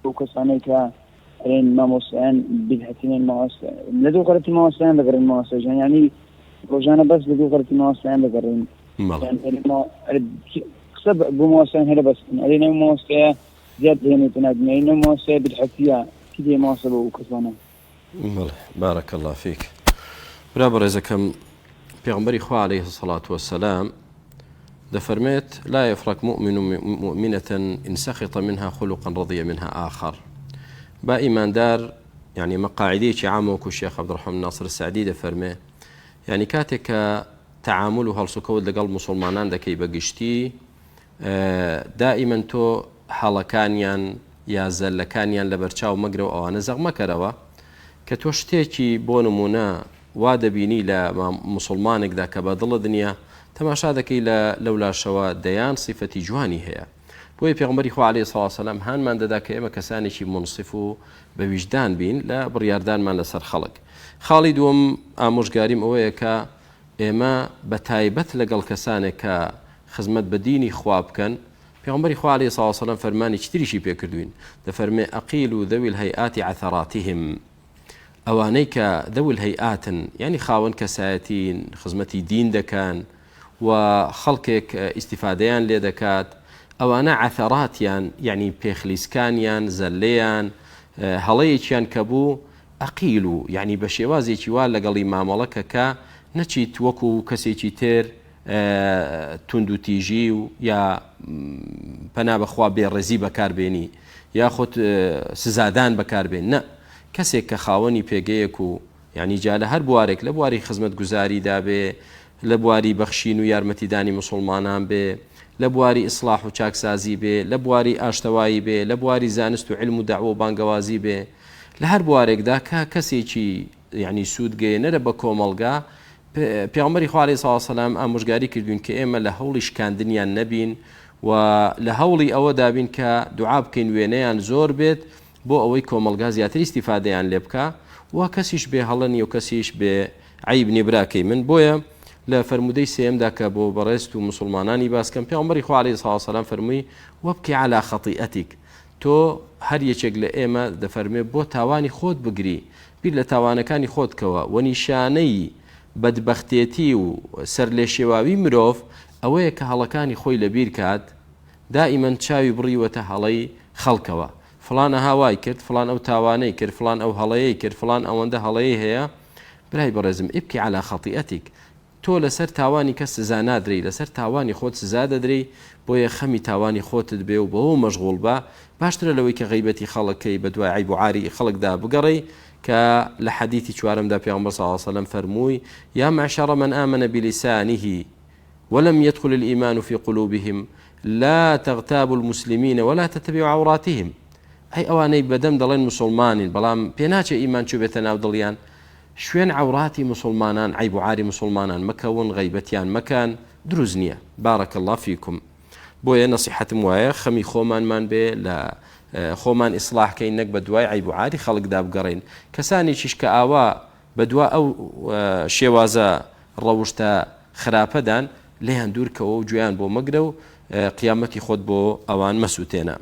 ئەو کەسانەی کە ئەرێن مامۆستایان بیدعەتینن مامۆستا لە دوو غەرەتی مامۆستایان دەگەڕێن مامۆستا گیان یعنی ڕۆژانە بەس لە دوو غەرەتی مامۆستایان دەگەڕێن بەڵێ یان ئەرێ ما- ئەرێ قسە بە- بۆ مامۆستایان هەرە بەستن ئەرێ نەو مامۆستایە زیاد دەهێنێتە ناو دنیای نەو مامۆستایە بیدعەتیە چی دێ مامۆستا بۆ ئەو کەسانە بەڵێ بارک اللە فیک برا بەڕێزەکەم پێغمبەری خوا علیه الصلاة والسلام دەفەرمێت لا يفرق مؤمن مؤمنة إن سخط منها خلقا رضي منها آخر با ئیماندار یعنی ئەمە قاعدەیەکی عام وەکو شێخ عبدالرحمن ناصر السعدی دەفەرمێ یعنی کاتێک کە تعامل و هەڵسوکەوت لەگەڵ مسلمانان دەکەی بە گشتی دائیمەن تۆ هەڵەکانیان یا زەلەکانیان لەبەرچاو مەگرە و ئەوانە زەق مەکەرەوە کە تۆ شتێکی بۆ نمونە وا دەبینی لە موسڵمانێکدا کە بە دڵت نییە تەماشا دەکەی لە لەولاشەوە دەیان سیفەتی جوانی هەیە بۆیە پێغمبەری خوا علیه الصلاة والسلام هانمان دەدا کە ئێمە کەسانێکی منصف و بە ویژدان بین لە بڕیاردانمان لەسەر خەڵک خاڵی دووەم ئامۆژگاریم ئەوەیە کە ئێمە بە تایبەت لەگەڵ کەسانێک کە خزمەت بە دینی خوا بکەن، پێغەمبەری خوا علیە سڵاو وسلام فەرمانێکی تریشی پێ کردووین دەفەرمێ اقیلوا ذوی الهیئات عثراتهم ئەوانەی کە ذوی الهیئاتن یعنی خاوەن کەسایەتین خزمەتی دین دەکەن و خەڵکێک ئیستیفادەیان لێ دەکات ئەوانە عثراتیان یعنی پێخلیسکانیان زەلەیان هەڵەیەکیان کە بوو ئەقیل و یعنی بە شێوازێکی وا لەگەڵی مامەڵەکە کە نەچیت وەکو کەسێکی تر توندوتیژی و یا پەنا بەخوا بێڕێزی بەکاربێنی یاخود سزادان بەکاربێن نە کەسێک کە خاوەنی پێگەیەک و یعنی جا لە هەر بوارێک لە بواری خزمەتگوزاریدا بێ لە بواری بەخشین و یارمەتیدانی مسلمانان بێ لە بواری ئیسلاح و چاکسازی بێ لە بواری ئاشتەوایی بێ لە بواری زانست و علم و دەعوە و بانگەوازی بێ لە هەر بوارێکدا کە کەسێکی یعنی سوود گەیەنەرە بە کۆمەڵگا پێغەمبەری خوا علیە سڵاو سەلام ئامۆژگاری کردوین کە ئێمە لە هەوڵی شکاندنیان نەبین و لە هەوڵی ئەوە دابین کە دوعا بکەین وێنەیان زۆر بێت بۆ ئەوەی کۆمەڵگا زیاتر ئیستیفادەیان لێ بکا و کەسیش بێ هەڵە نیە و کەسیش بێ عیب نیە براکەی من بۆیە لە فەرموودەی سێیەمدا کە بۆ بەڕێزت و مسوڵمانانی باس کەم پێغەمبەری خوا علیە سڵاو سەلام فەرمووی وابکی علی خطیئتک تۆ هەر یەکێک لە ئێمە دەفەرموێ بۆ تاوانی خۆت بگری، بیر لە تاوانەکانی خۆت کەوە، وە نیشانەی بەدبەختێتی و سەرلێشێواوی مرۆڤ ئەوەیە کە هەڵەکانی خۆی لەبیر کات، دائیمەن چاوی بڕیوەتە هەڵەی خەڵکەوە، فڵان ئەها وای کرد، فڵان ئەو تاوانەی کرد، فڵان ئەو هەڵەیەی کرد، فڵان ئەوەندە هەڵەی هەیە، برای بەڕێزم ابکی علی خطیئتک، تۆ لەسەر تاوانی کەس سزا نادرێی لەسەر تاوانی خۆت سزا دەدرێی بۆیە خەمی تاوانی خۆتت بێ و بەوە مەشغوڵ بە باشترە لەوەی کە غەیبەتی خەڵک کەی بەدوای عەیب و عاری خەڵکدا بگەڕێی کە لە حەدیثی چوارەمدا پێغەمبەر صلی اللە علیە وسلم فەرمووی یا معشر من آمن بلسانه ولم يدخل الإيمان في قلوبهم لا تغتابوا المسلمين ولا تتبعوا عوراتهم ئەی ئەوانەی بەدەم دەڵێن مسلمانین بەڵام پێناچێ ئیمان چوبێتە ناو دڵیان شوێن عەوراتی موسوڵمانان عەیب و عاری موسوڵمانان مەکەون غەیبەتیان مەکەن دروست نیە بارک اللە فیکم بۆیە نەسیحەتم وایە خەمی خۆمانمان بێ لە خۆمان ئیسڵاح کەین نەک بە دوای عەیب و عاری خەڵکدا بگەڕێین کەسانێکیش کە ئاوا بە دوا ئەو شێوازە ڕەوشتە خراپەدان لێیان دوورکەوە و گوێیان بۆ مەگرە و قیامەتی خۆت بۆ ئەوان مەسووتێنە.